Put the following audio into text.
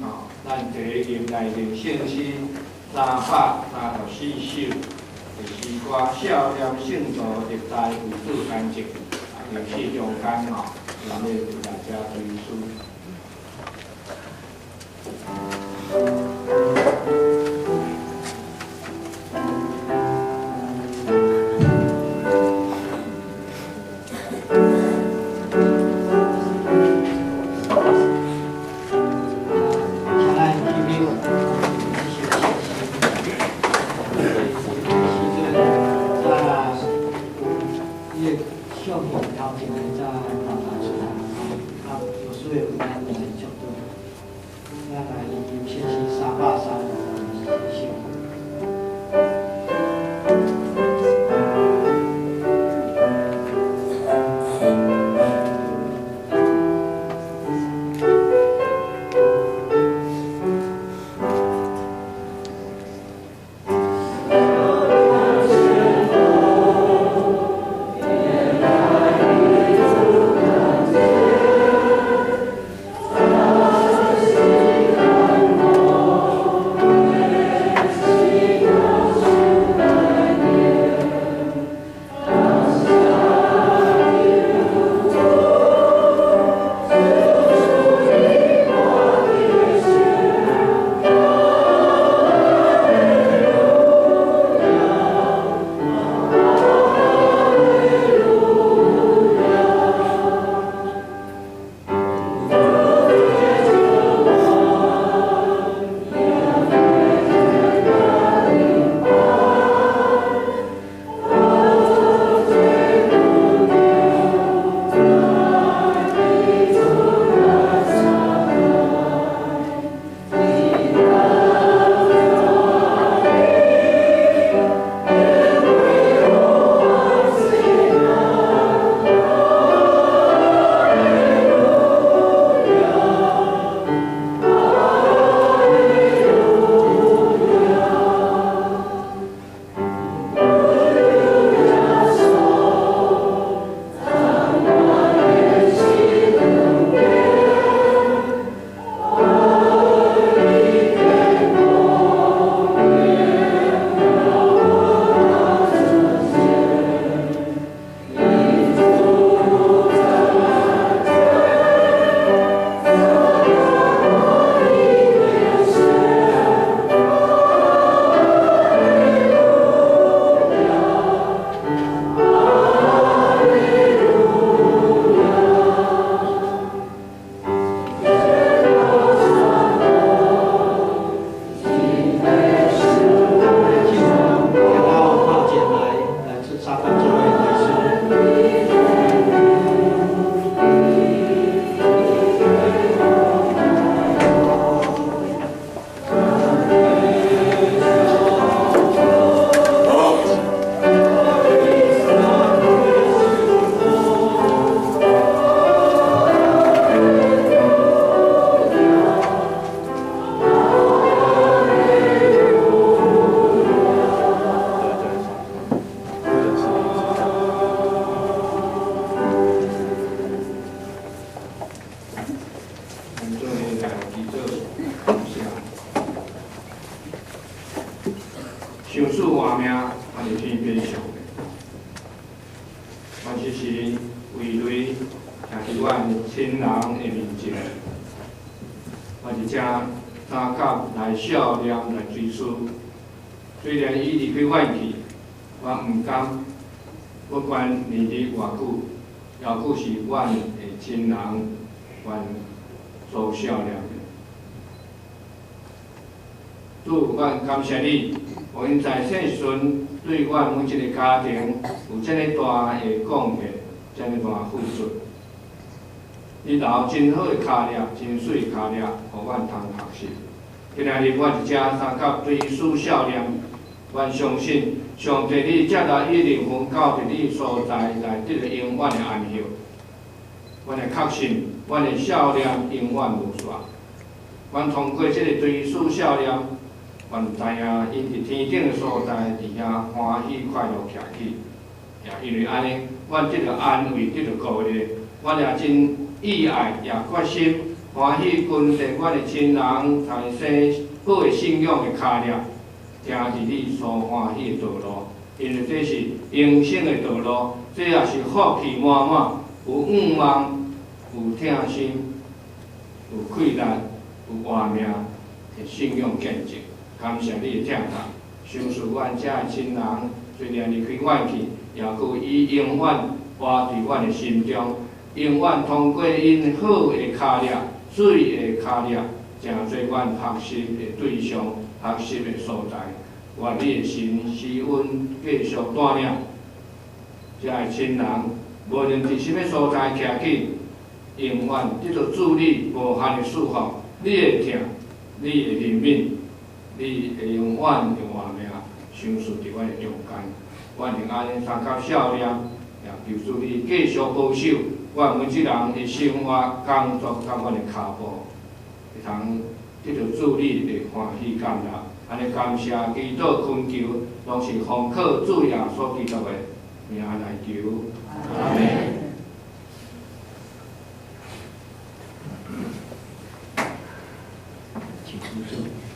吼，咱提入來念聖詩334首的詩歌《少年聖徒歷代為主見證》，啊，歷史中間吼，咱咧來遮追思。想死活命，还是天边上的。阮时时为泪徛伫阮亲人的面前，我伫遮三甲来少年来追思。虽然伊离开阮去，我毋甘，不管年日偌久，犹阁是阮的亲人，阮所少年的。主，阮感谢你，予𪜶在世时阵对阮每一个家庭有遮爾大的贡献，遮爾大付出。你留真好的跤跡，真媠的跤跡，予阮通學習。今仔日我佇遮相佮追思少年，阮相信上帝你接納伊靈魂到佇你所在來得著永遠的安息。阮會確信，阮的少年永遠無煞。阮通過這个追思少年，阮知影𪜶佇天頂的所在，佇遐歡喜快樂徛起。也因為按呢，阮得著安慰，得著鼓勵，阮也真意愛，也決心歡喜跟綴阮的親人在生好的信仰的跤跡，行佇你所歡喜的道路，因為這是永生的道路，這也是福氣滿滿，有願望，有疼心，有氣力，有活命的信仰見證。感謝你的疼痛，賞賜阮遮的親人，雖然離開阮去，也閣伊永遠活佇阮的心中，永遠通過𪜶好的跤跡、水的跤跡，成做阮學習的對象、學習的所在。願你的神使阮繼續帶領遮的親人，無論佇啥物所在徛緊，永遠得著主你無限的祝福，你的疼，你的憐憫，你會永遠的活命，賞賜佇阮的中間。阮會按呢三甲笑臉，也求主你繼續保守阮每一人的生活、工作佮阮的跤步，會通得著主你的歡喜感樂。按呢感謝祈禱懇求，攏是奉靠主耶穌基督的名來求。阿門。請請坐。